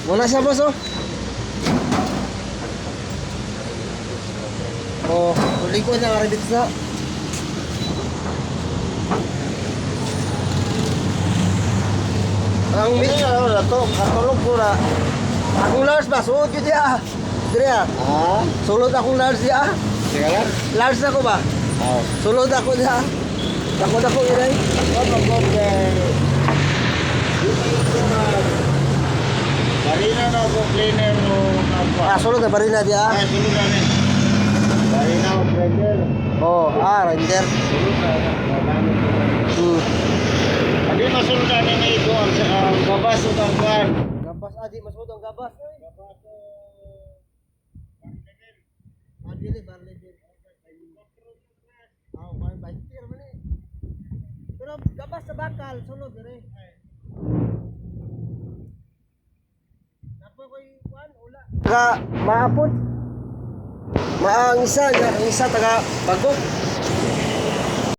Wala siya, boss, oh. Oh, uli ko na nga na. Ang Hindi na na to, katulog ko na. Akong large ba? Sulod yun diya. Dire ah. Ah? Sulod akong large diya. Sige lang. Large ako ba? Oo. Sulod ako diya. Dako dako iray. Ano ko kay Barina na ako cleaner mo ako. Ah, sulod na barina diya. Ah, sulod na ni. Barina o grinder. Oh, ah, render. Sulod na. Gamit ko. Adi masulod na ni ito ang gabas ug ang kuan. Gabas adi masud ang gabas. Gabas o Ah, dili barley din. Ah, okay, 20 man eh. Pero gabas sa bakal, sulod dire. Napoy ko'y kuan, ula. Taga maapon. Maang isa, ang isa taga Bagok.